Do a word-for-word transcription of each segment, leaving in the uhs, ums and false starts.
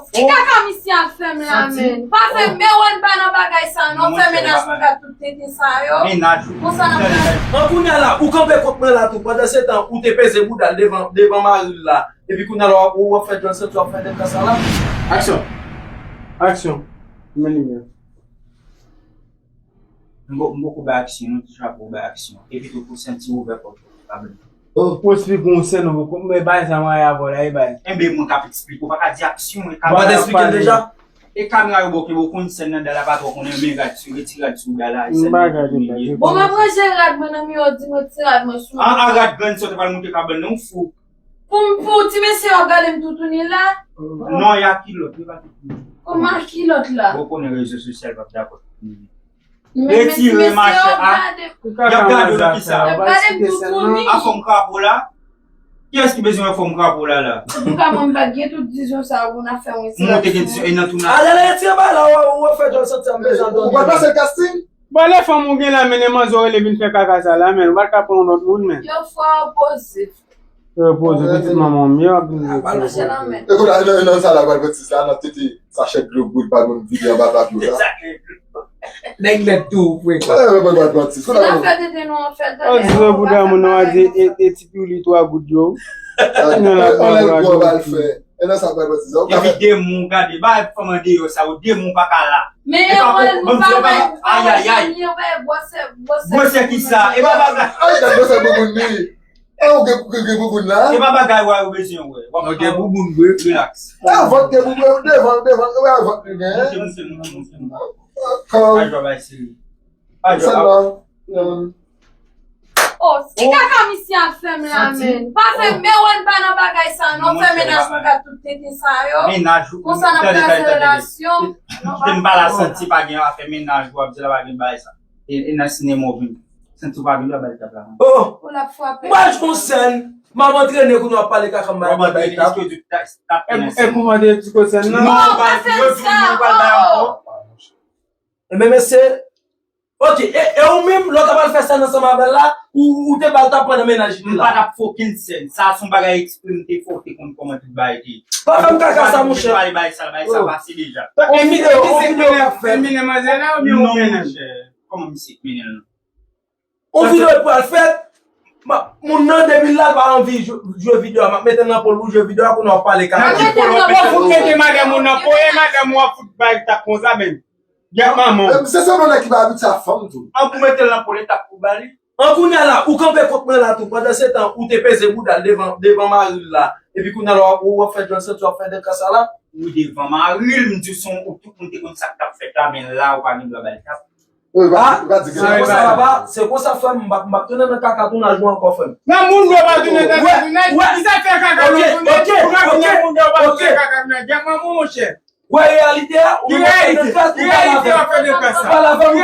Ki kaka misye ap fè m la, men? Pa fè m, men wè n pa nan bagay sa non, fè mennaj mwen gad tout tenten sa yo. Mennaj ou. Konsa n ap gade. An kounye a la, ou kanpe kont mwen la tou. Pandansetan, ou te peze bouda l devan, devan mari l la. Epi kounye a la, w ap fè djòl santi w ap fè dèka sa la. Aksyon. Aksyon. Men limyè. M poko bay aksyon, non, ti chapo bay aksyon. Epi tou pou sèn ti ouvè pòt la. Pou eksplike yon sèn, ou poko, men bay sa mwen avè w la, e bay. Enben, mwen k ap eksplike, ou pa ka di aksyon, e kamera. Ou pa t eksplike l deja? E kamera yo bò ke ou konn sèn nan, dal la pa twò konnen, men rad sou, retire rad sou dal la, e sèn nan pou konnen. Bon, m ap ranje rad mwen nan miwa, di mwen ti rad mwen sou mwen. An, an rad grann sa w te pral monte kabann nan, ou fou. Pou m, pou ti mesye yo ap gade m toutouni la? Non, y a kilòt, yo pa toutouni. Kòman kilòt la? Ou konnen rezo sosyal p ap dakò toutouni. Retire machè a. Y ap gade w nan kisa? Y ap gade m toutouni. A fòm krapo la? Kiyès ki bezwen wè fòm krapo la la? Antouka, mwen m pa t gen tout vizyon sa ou konn ap fè mwen. Mwen te gen vizyon e nan tounaj. Ale, ale, retire bagay la, ou, ou fè djòl santi a m bezwen dòmi. Ou pa pase casting? Bon, lè fanm ou gen la, mennen manzè w rele vin fè kaka sa la, men ou pa t ka pran yon lòt moun, men. Yo fò poze. Yo poze pitit manman w, yo ap vin. Mache nan men. E kounye a, nan, nan sa la, pral pran ti sa, nan tete, sachè dlo bout, pa moun vide anba papye sa. Nèg nèt tou, frekan. Kounye a, pral pran ti. Kounye a, fè tete nou an fè tande. An di bouda moun nan a di, e, e ti piwli twa goud yo. Anlè l gwo, bal fè. E nan sa pral pran ti sa. Epi de moun, gade, bay fanm an deyò sa, ou de moun pa ka la. Men e pa pou, bon, nou pa bay, ay, ay, ay. Gwosè, gwosè. Gwosè ki sa? E pa bagay. Ay, gad gwosè bouboun li. E ou gen, gen, gen bouboun la? E pa bagay wè ou bezwen wè. W ap gen bouboun vre. Relax. E vant gen bouboun, devan, devan, wè vant li gen. Monte, monte, monte, monte, monte. Kòm. Ay, jwa bay seri. Ay, jwa. Oh, ki kaka misye ap fè m la, men? Pa fè m, men wè n pa nan bagay sa non, fè mennaj mwen gad tout tenten sa yo. Mennaj ou, konsa n ap kraze relasyon. Kite m pale a Santi, pa gen afè mennaj ou ap di la, pa gen bagay sa. E, e nan sinema w vin. Santi w pa vin, w ap bay tap la. Oh! Ou l ap frape. M pral jwe yon sèn. M ap antrene kounye a, w ap pale kaka, m bay tap. E, e kouman te ti kote sèn nan? Non, pa fè m sa, oh! Ebyen, mesye, ok, e, e ou menm, lè w t ap al fè sèn ansanm avè l la, ou, ou te ba l tap pandan mennaj li la? M pa t ap fè okenn sèn. Sa se yon bagay eksprè m te fè, w te konn kòman tout bagay te ye. Pa fè m kaka sa, monchè. Pale bay sa, bay sa pase deja. On videyo, on videyo k ap fèt. Eminem manzè la oubyen ou mennen? Non, monchè. Kòman misye k mennen l? On videyo pral fèt. Moun nan depi l la, l pa anvi jwe, jwe videyo a, m ap mete l nan pòl pou jwe videyo a, kounye a w ap pale kaka. Nan ki pòl w ap mete l? Ou fout mete madanm ou nan pòl, e madanm ou ap fout bay tap konsa menm. Gèt manman w. Se sèlman nèg ki pa abitye a fanm tou. An pou mete l nan pòl, e tap pou ba li. An kounye a la, ou kanpe kont mwen la tou. Pandansetan, ou te peze bouda l devan, devan mari l la. Epi kounye a la, w ap, w ap fè djòl santi w ap fè dèka sa la. Wi, devan mari l, m di w se yon, tout moun te konn sa k t ap fèt la, men la, ou pa gen dwa ba l tap. Wi, pa, pa di gen. Se konsa, papa, se konsa, frè m, m p ap, m p ap tounen nan kaka tounaj ou ankò, frè m. Nan moun dwe pa tounen nan kaka tounaj, ki sa fè kaka nan tounaj, ou pa tounen nan moun dwe pa tounen kaka tounaj, gèt manman w, monchè. Wè reyalite a, ou mete nan klas, ou pale avè m. Ou pale avè m.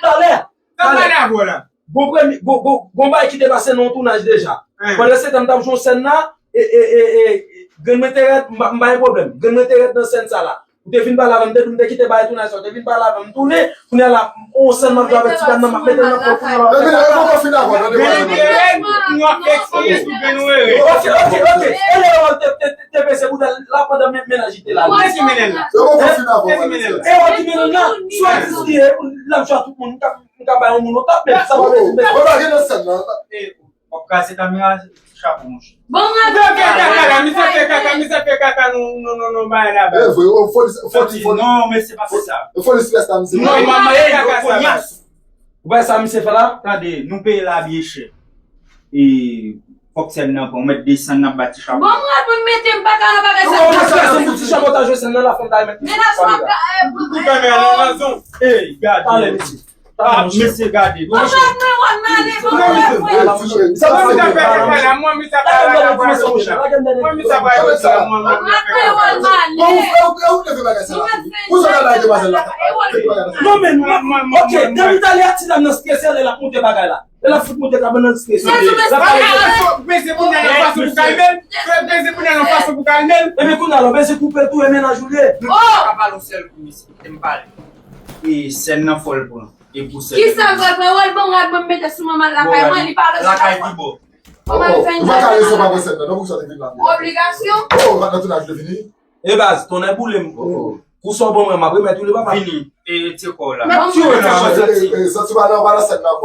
Talè, talè. Gon premye, gon, gon, gon bagay ki te pase nan yon tounaj deja. Pandan se tan m t ap jwe yon sèn la, e, e, e, e, grenn mwen te rèd, m pa, m pa gen pwoblèm. Grenn mwen te rèd nan sèn sa la. Ou te vin pale avè m, m te di w m te kite bagay tounaj sa, ou te vin pale avè m, m tounen, kounye a la, yon sèn m ap jwe avèk ti dam nan, m ap mete l nan pòl, kounye a la. Men, men, men, men, men, fin avè w, tande bagay sa. Grenn mwen te rèd, nou ap eksplike sou grenn mwen rèd. Ok, ok, ok. E lè yo te, te, te, te peze bouda l la pandan men, mennaj li te la. Ou te ki mennen l la? Yo poko fin avè w, pale sa. E ou ki mennen l la? Sou atis li ye, l ap jwe ak tout moun, m ka, m ka bay yon moun yon tap, men sa pa vle di, men. Mwen pa gen nan sèn nan. W ap kraze kamera, chapo, monchè. Bon, mwen fè kaka la, misye fè kaka, misye fè kaka, nou, nou, nou, nou, bay la. E vre, o, foli, foli, foli. Non, mesye, pa fè sa. Foli strès la, misye. Non, manman, e kaka sa. Ou wè sa misye fè la? Tande, nou peye la byen chè. E fòk sèn nan pran, ou mèt desann nan, bati chapo. Bon, mwen pou mete m pa ka nan bagay sa. Ou wè sa, se pou ti chapo ta jwe sèn nan, la fanm ta remèt. Mennaj mwen ka, e, pou kamera nan razon. Ey, gade. Pale, mesye. Ah, mesye, gade. Bon, mwen wè m ale, bon, mwen wè m. Mwen mi sa fè kaka la, mwen mi sa fè kaka la. Mwen mi sa fè kaka la, mwen, mwen, mwen. Non, men, ok, depi talè a ti dam nan strese, lè l ap monte bagay la. Lè l ap fout monte kabann nan strese. L ap pale. Peze pou nèg yon fason pou kalme l. Peze pou nèg yon fason pou kalme l. Epi kounye a la, peze koupe tou, e mennaj ou li ye. Nou pa pale yon sèl kou, mesye. Kite m pale. E sèn nan fò l pran. E pou sèn. Kisa l pral pran? Wè l bon rad mwen mete sou manman l lakay mwen, li pa lòt lakay ki bò. Manman l fè yon bagay. Ou pa ka lese w pa pran sèn nan, non, pou sa te vin la. Obligasyon. Oh, nan tounaj li vini. E baz, tonnè boule m kou. Kou sa w ban mwen, m ap remèt ou li, papa. Vini, e, tye kò w la. Ban m kou. Santi pa nan, pa nan sèt la ankò.